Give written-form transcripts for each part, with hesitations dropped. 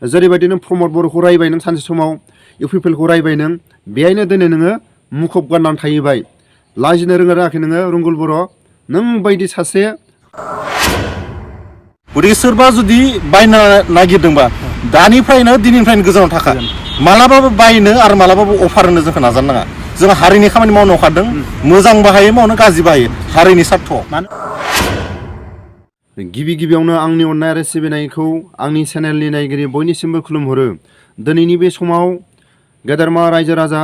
जेरैबायदि नों प्रमद बर'खौ रायबाय नों सानसे समाव इउपिपिएलखौ रायबाय नों बेहायनो दिनै नोङो मुखुब गाननानै थाहैबाय लाजिनो रोङाखै नोङो रुंगुल बर' नों बायदि सासे गतिके सोरबा जुदि बायनो नागिरदोंबा दानिफ्रायनो दिनैनिफ्रायनो गोजानाव थाखा मालाबाबो बायनो आरो मालाबाबो अफार होनो जोंखौ नाजानो नाङा जों हारिनि खामानि मावनो ओंखारदों मोजां बाहायो मावनो गाज्रि बाहायो हारिनि सार्थ गिबि गिबियावनो आंनि अननाय आरो सिबिनायखौ आंनि चेनेलनि नायगिरि बयनिसिमबो खुलुमहरो दिनैनि बे समाव गेदेरमा रायजो राजा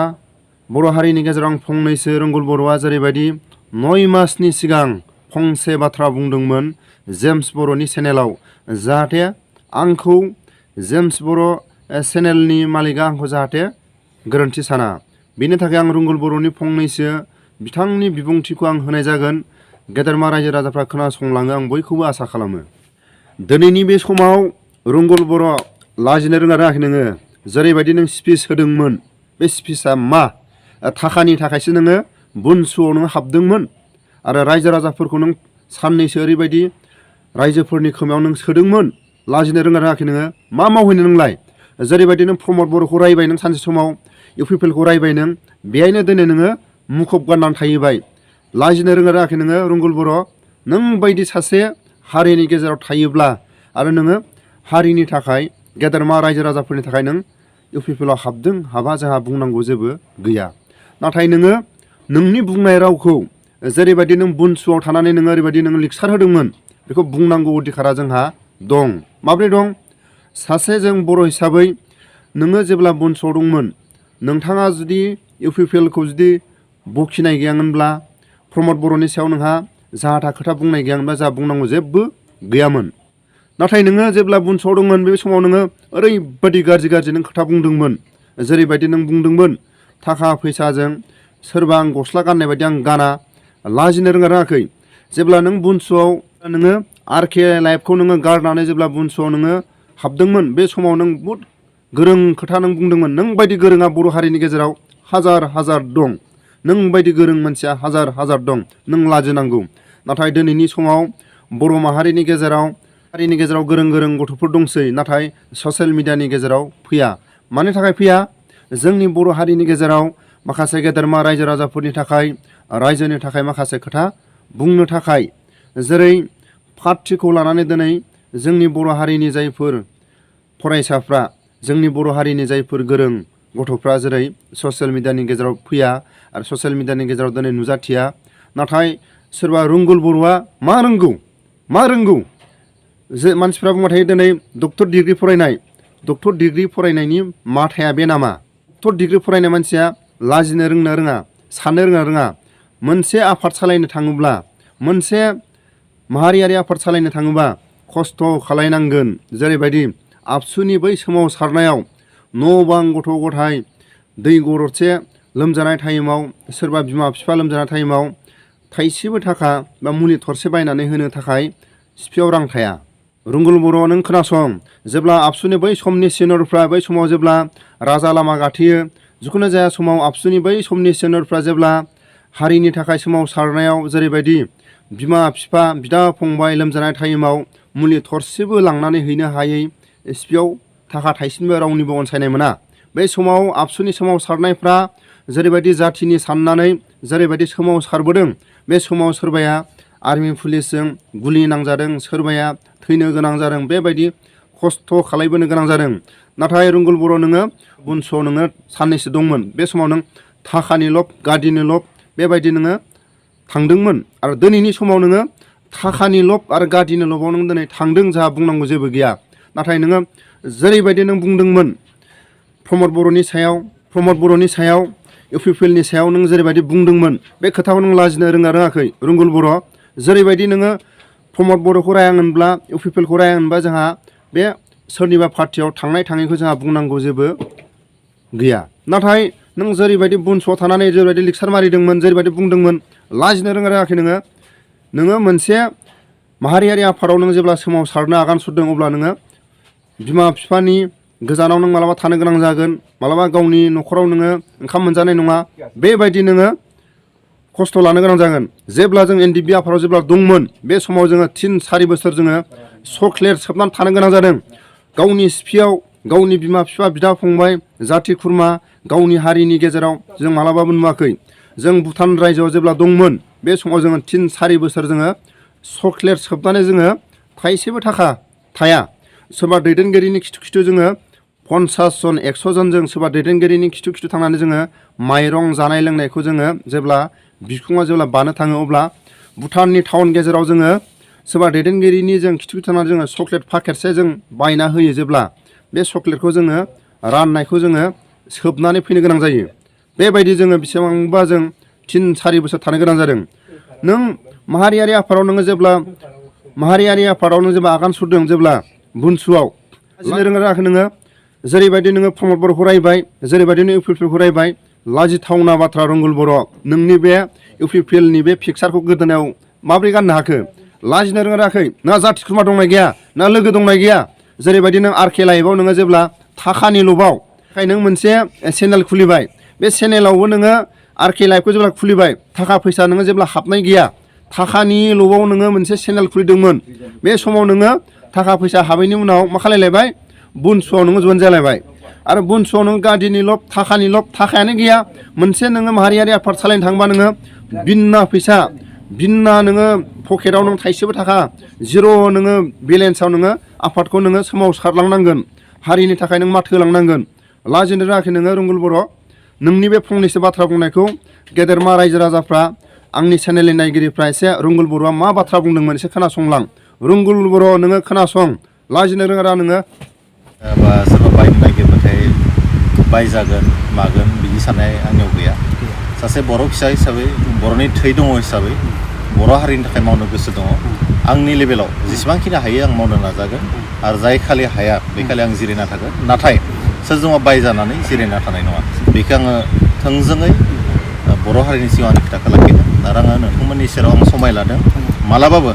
बर' हारिनि गेजेराव आं फंनैसो रुंगुल बर'आ जेरैबायदि 9 मासनि सिगां फंसे बाथ्रा बुंदोंमोन जेम्स बर'नि चेनेलाव जाहाथे आंखौ जेम्स बर' चेनेलनि मालिकआ आंखौ जाहाथे गोरोन्थि साना बेनि थाखाय आं रुंगुल बर'नि फंनैसो बिथांनि बिबुंथिखौ आं होनाय जागोन गेदेरमा रायजो राजाफ्रा खोनासंलाङो आं बयखौबो आसा खालामो दिनैनि बे समाव रुंगुल बर' लाजिनो रोङाखै नोङो जेरैबायदि नों स्पिच होदोंमोन बे स्पिचआ मा थाखानि थाखायसो नोङो बुनसुआव नों हाबदोंमोन आरो रायजो राजाफोरखौ नों साननैसो ओरैबायदि रायजोफोरनि खोमायाव नों सोदोंमोन लाजिनो रोङाखै नोङो मा मावहैनो नोंलाय जेरैबायदि नों प्रमद बर'खौ रायबाय नों सानसे समाव इउपिपिएलखौ रायबाय नों बेहायनो दिनै नोङो मुखुब गाननानै थाहैबाय लाजिनो रोङाखै नोङो रुंगुल बर' नों बायदि सासे हारिनि गेजेराव थायोब्ला आरो नोङो हारिनि थाखाय गेदेरमा रायजो राजाफोरनि थाखाय नों इउपिपिएलआव हाबदों हाबा जोंहा बुंनांगौ जेबो गैया नाथाय नोङो नोंनि बुंनाय रावखौ जेरैबायदि नों बुनसुआव थानानै नोङो ओरैबायदि नों लेक्सार होदोंमोन बेखौ बुंनांगौ अधिकारा जोंहा दं माब्रै दं सासे जों बर' हिसाबै नोङो जेब्ला बुनसुआव दंमोन नोंथाङा जुदि इउपिपिएलखौ जुदि बखिनाय गैयामोनब्ला प्रमद बर'नि सायाव नोंहा जाहाथा खोथा बुंनाय गैयामोनब्ला जा बुंनांगौ जेबो गैयामोन नाथाय नोङो जेब्ला बुनसुआव दंमोन बे समाव नोङो ओरैबायदि गाज्रि नों खोथा बुंदोंमोन जेरैबायदि नों बुंदोंमोन थाखा फैसाजों सोरबा आं गस्ला गाननाय बायदि आं गाना लाजिनो रोङाखै जेब्ला नों बुनसुआव नोङो आरके लाइफखौ नोङो गारनानै जेब्ला बुनसुआव नोङो हाबदोंमोन बे समाव नों बहुद गोरों खोथा नों बुंदोंमोन नों बायदि गोरोङा बर' हारिनि गेजेराव हाजार हाजार दं नों बायदि गोरों मानसिया हाजार हाजार दं नों लाजिनांगौ नाथाय दिनैनि समाव बर' माहारिनि गेजेराव गोरों गथ'फोर दंसै नाथाय ससियेल मिडियानि गेजेराव फैया मानि थाखाय फैया जोंनि बर' हारिनि गेजेराव माखासे गेदेरमा रायजो राजाफोरनि थाखाय रायजोनि थाखाय माखासे खोथा बुंनो थाखाय जेरै पार्टिखौ लानानै दिनै जोंनि बर' हारिनि जायफोर फरायसाफ्रा जोंनि बर' हारिनि जायफोर गोरों गथ'फ्रा जेरै ससियेल मिडियानि गेजेराव फैया आरो ससियेल मिडियानि गेजेराव दिनै नुजाथिया नाथाय सोरबा रुंगुल बर'आ मा रोंगौ जे मानसिफ्रा बुंबाय थायो दिनै डक्टर डिग्रि फरायनायनि माथाया बे नामा डक्टर डिग्रि फरायनाय मानसिया लाजिनो रोङा साननो रोङा मोनसे आफाद सालायनो थाङोब्ला मोनसे माहारियारि आफाद सालायनो थाङोबा खस्थ' खालायनांगोन जेरैबायदि आबसुनि बै सोमावसारनायाव न' बां गथ' गथाय दै गरदसे लोमजानाय टाइमाव सोरबा बिमा बिफा लोमजानाय टाइमाव थाइसेबो थाखा बा मुलि थरसे बायनानै होनो थाखाय सिफियाव रां थाया रुंगुल बर' नों खोनासं जेब्ला आबसुनि बै समनि सिनियरफ्रा बै समाव जेब्ला राजा लामा गाथेयो जिखुनु जाया समाव आबसुनि बै समनि सिनियरफ्रा जेब्ला हारिनि थाखाय सोमावसारनायाव जेरैबायदि बिमा बिफा बिदा फंबाय लोमजानाय टाइमाव मुलि थरसेबो लांनानै हैनो हायै सिफियाव थाखा थाइसेनिबो रावनिबो अनसायनाय मोना बे समाव आबसुनि सोमावसारनायफ्रा जेरैबायदि जाथिनि साननानै जेरैबायदि सोमावसारबोदों बे समाव सोरबाया आर्मि पुलिसजों गुलि नांजादों सोरबाया थैनो गोनां जादों बेबायदि खस्थ' खालायबोनो गोनां जादों नाथाय रुंगुल बर' नोङो बुनसुआव नोङो साननैसो दंमोन बे समाव नों थाखानि लब गादिनि लब बेबायदि नोङो थांदोंमोन आरो दिनैनि समाव नोङो थाखानि लब आरो गादिनि लबाव नों दिनै थांदों जाहा बुंनांगौ जेबो गैया नाथाय नोङो जेरैबायदि नों बुंदोंमोन प्रमद बर'नि सायाव इउपिपिएलनि सायाव नों जेरैबायदि बुंदोंमोन बे खोथाखौ नों लाजिनो रोङाखै रुंगुल बर' जेरैबायदि नोङो प्रमद बर'खौ रायामोनब्ला इउपिपिएलखौ रायामोनबा जोंहा बे सोरनिबा पार्टियाव थांनाय थाङैखौ जोंहा बुंनांगौ जेबो गैया नाथाय नों जेरैबायदि बुनसुआव थानानै जेरैबायदि लेक्सार मारिदोंमोन जेरैबायदि बुंदोंमोन लाजिनो रोङाखै नोङो मोनसे माहारियारि आफादाव नों जेब्ला सोमावसारनो आगान सुरदों अब्ला नोङो बिमा बिफानि गोजानाव नों मालाबा थानो गोनां जागोन मालाबा गावनि न'खराव नोङो ओंखाम मोनजानाय नङा बेबायदि नोङो खस्थ' लानो गोनां जागोन जेब्ला जों एनडिएफबि आफादाव जेब्ला दंमोन बे समाव जोङो 3-4 बोसोर जोङो चक्लेट सोबनानै थानो गोनां जादों गावनि सिफियाव गावनि बिमा बिफा बिदा फंबाय जाथि खुरमा गावनि हारिनि गेजेराव जों मालाबाबो नुवाखै। जों भुटान रायजोआव जेब्ला दंमोन बे समाव जोङो 3-4 बोसोर जोङो चक्लेट सोबनानै जोङो थाइसेबो थाखा थाया। सोरबा दैदेनगिरिनि खिथु जोङो 50 जन 100 जन जों सोरबा दैदेनगिरिनि खिथु थांनानै जोङो माइरं जानाय लोंनायखौ जोङो जेब्ला बिखुङाव जेब्ला बानो थाङो अब्ला भुटाननि टाउन गेजेराव जोङो सोरबा दैदेनगिरिनि जों खिथु थांनानै जोङो चक्लेट पाकेटसे जों बायना होयो जेब्ला बे चक्लेटखौ जोङो राननायखौ जोङो सोबनानै फैनो गोनां जायो। बेबायदि जोङो बेसेबांबा जों 3-4 बोसोर थानो गोनां जादों। नों माहारियारि आफादाव नोङो जेब्ला माहारियारि आफादाव नों जेब्ला आगान सुरदों जेब्ला बुनसुआव लाजिनो रोङाखै नोङो जेरैबायदि नोङो प्रमद बर'खौ रायबाय जेरैबायदि नों इउपिपिएलखौ रायबाय लाजिथावना बाथ्रा रंगुल बर' नोंनि बे इउपिपिएलनि बे पिकचारखौ गोदोनायाव माबोरै गाननो हाखो? लाजिनो रोङाखै ना जाथि खुरमा दंना गैया ना लोगो दंना गैया? जेरैबायदि नों आरके लाइभआव नोङो जेब्ला थाखानि लबाव नों मोनसे चेनेल खुलिबाय बे चेनेलावबो नोङो आरके लाइभखौ जेब्ला खुलिबाय थाखा फैसा नोङो जेब्ला हाबनाय गैया थाखानि लबाव नोङो मोनसे चेनेल खुलिदोंमोन बे समाव नोङो थाखा फैसा हाबैनि उनाव मा खालायलायबाय बुनसुआव नोङो जइन जालायबाय आरो बुनसुआव नोङो गादिनि लब थाखानि लब थाखायानो गैया मोनसे नोङो माहारियारि आफाद सालायनो थांबा नोङो बिन्ना फैसा बिन्ना नोङो पकेटाव नों थाइसेबो थाखा जिर' नोङो बेलेन्सआव नोङो आफादखौ नोङो सोमावसारलांनांगोन हारिनि थाखाय नों माथो होलांनांगोन। लाजिनो रोङाखै नोङो रंगुल बर' नोंनि बे फंनैसो बाथ्रा बुंनायखौ गेदेरमा रायजो राजाफ्रा आंनि चेनेलनि नायगिरिफ्रा एसे रंगुल बर'आ मा बाथ्रा बुंदोंमोन एसे खोनासंलां। रंगुल बर' नोङो खोनासं लाजिनो रोङा नोङो बा सोरबा बायनो नागिरबाथाय बायजागोन मागोन बिदि साननाय आंनियाव गैया। सासे बर' फिसा हिसाबै बर'नि थै दङ हिसाबै बर' हारिनि थाखाय मावनो गोसो दङ। आंनि लेभेलाव जेसेबांखिनि हायो आं मावनो नाजागोन आरो जाय खालि हाया बे खालि आं जिरायना थागोन। नाथाय सोरजोंबा बायजानानै जिरायना थानाय नङा बेखौ आङो थोंजोङै बर' हारिनि सिगाङाव खोथाखौ लाखिदों आरो आङो नोंथांमोननि सेराव आं समाय लादों मालाबाबो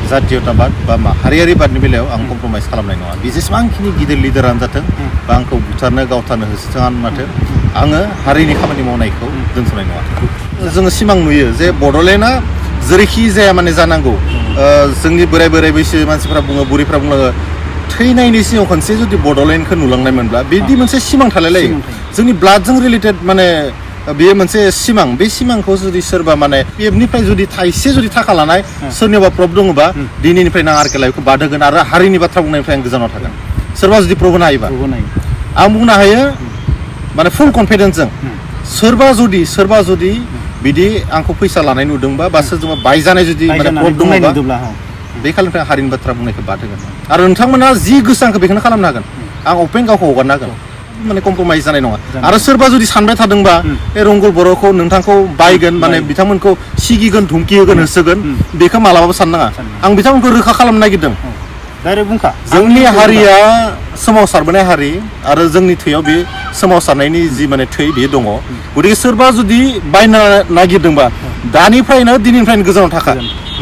जातीयताबाद बा माहारियारिबादनि बेलायाव आं कमप्रमाइस खालामनाय नङा। बे जेसेबांखिनि गिदिर लिडारानो जाथों बा आंखौ बुथारनो गावथारनो होसोथोङानो माथो आङो हारिनि खामानि मावनायखौ दोनथ'नाय नङा। जोङो सिमां नुयो जे बड'लेण्डआ जेरैखि जाया माने जानांगौ। जोंनि बोराय बैसो मानसिफ्रा बुङो बुरैफ्रा बुङो थैनायनि सिगाङाव खनसे जुदि बड'लेण्डखौ नुलांनायमोनब्ला बिदि मोनसे सिमां थालायलायो जोंनि ब्लाडजों रिलेटेड माने बेयो मोनसे सिमां। बे सिमांखौ जुदि सोरबा माने पिएफनिफ्राय जुदि थाइसे जुदि थाखा लानाय सोरनियावबा प्रब दङबा दिनैनिफ्रायनो आं आरके लाइभखौ बाद होगोन आरो हारिनि बाथ्रा बुंनायनिफ्राय आं गोजानाव थागोन सोरबा जुदि प्रब होनो हायोबा। आं बुंनो हायो माने फुल कनफिडेन्सजों सोरबा जुदि बिदि आंखौ फैसा लानाय नुदोंबा बा सोरजोंबा बायजानाय जुदि माने प्रब दङबा बे खालिनिफ्राय हारिनि बाथ्रा बुंनायखौ बाद होगोन आरो नोंथांमोना जि गोसो आंखौ बेखौनो खालामनो हागोन। आं अपेन गावखौ हगारनो हागोन माने कमप्रमाइज जानाय नङा। आरो सोरबा जुदि सानबाय थादोंबा बे रंगुल बर'खौ नोंथांखौ बायगोन माने बिथांमोनखौ सिगिगोन धुमखि होगोन होसोगोन बेखौ मालाबाबो साननाङा। आं बिथांमोनखौ रोखा खालामनो नागिरदों जोंनि हारिया सोमावसारबोनाय हारि आरो जोंनि थैयाव बे सोमावसारनायनि जि माने थै बेयो दङ। गतिके सोरबा जुदि बायनो नागिरदोंबा दिनैनिफ्रायनो गोजानाव थाखा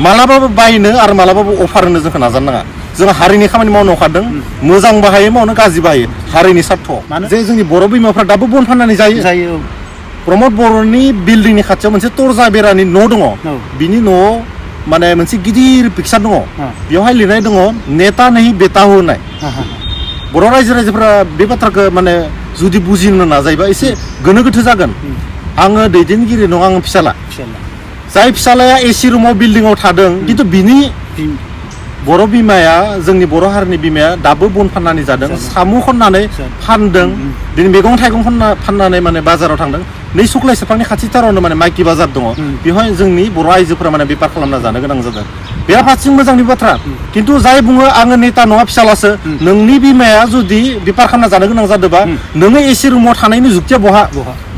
मालाबाबो बायनो आरो मालाबाबो अफार होनो जोंखौ नाजानो नाङा। जों हारिनि खामानि मावनो ओंखारदों मोजां बाहायो मावनो गाज्रि बाहायो हारिनि सार्थ जे जोंनि बर' बिमाफ्रा दाबो बन फाननानै जायो। प्रमद बर'नि बिल्डिंनि खाथियाव मोनसे तरजा बेरानि न' दङ बिनि न'आव माने मोनसे गिदिर पिकचार दङ बेवहाय लिरनाय दङ नेता नहीं बेटा हो होननाय। बर' रायजोफोरा बे बाथ्राखौ माने जुदि बुजिनो नाजायोबा एसे गोनो गोथो जागोन। आङो दैदेनगिरि नङा आङो फिसाला जाय फिसालाया एसि रुमाव बिल्डिंआव थादों खिन्थु बिनि बर' बिमाया जोंनि बर' हारिनि बिमाया दाबो बन फाननानै जादों साम' खननानै फानदों दिनै मैगं थाइगं फाननानै माने बाजाराव थांदों। नै सुख्लाय सेरफांनि खाथिथारावनो माने माइकि बाजार दङ बेवहाय जोंनि बर' आइजोफोरा माने बेफार खालामना जानो गोनां जादों। बेराफारसेथिं मोजांनि बाथ्रा खिन्थु जाय बुङो आङो नेता नङा फिसालासो नोंनि बिमाया जुदि बेफार खालामना जानो गोनां जादोंबा नोङो एसि रुमाव थानायनि जुक्तिया बहा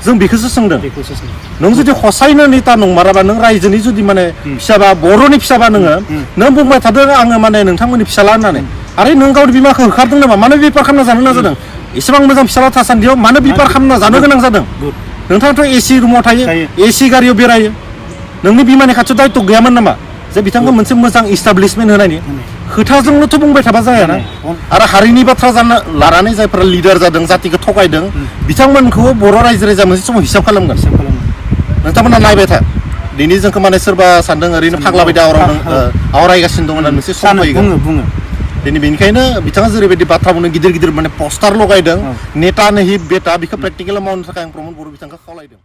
जों बेखौसो सोंदों। नों जुदि हसायैनो नेता नंमाराबा नों रायजोनि जुदि माने फिसाबा बर'नि फिसाबा नों बुंबाय थादों आङो माने नोंथांमोननि फिसाला होननानै आरो नों गावनि बिमाखौ होखारदों नामा मानो बेफार खालामना जानो गोनां जादों? एसेबां मोजां फिसाला थासान्दियाव मानो बेफार खालामना जानो गोनां जादों? नोंथाङाथ' एसि रुमाव थायो एसि गारियाव बेरायो नोंनि बिमानि खाथियाव दायथ' गैयामोन नामा जे बिथांखौ मोनसे मोजां इस्टाब्लिशमेन्ट होनायनि? खोथाजोंल'थ' बुंबाय थाबा जायाना। आरो हारिनि बाथ्रा लानानै जायफोरा लिडार जादों जातिखौ थगायदों बिथांमोनखौ बर' रायजो राजा मोनसे समाव हिसाब खालामगोन। नोंथांमोना नायबाय था दिनै जोंखौ माने सोरबा सानदों ओरैनो फाग्ला बायदि आवरायगासिनो दं होननानै मोनसे सम फैगोन दिनै बेनिखायनो बिथाङा जेरैबायदि बाथ्रा बुंदों गिदिर गिदिर माने पस्टार लगायदों नेता नहीं बेटा बेखौ प्रेक्टिकेलाव मावनो थाखाय आं प्रमद बर' बिथांखौ खावलायदों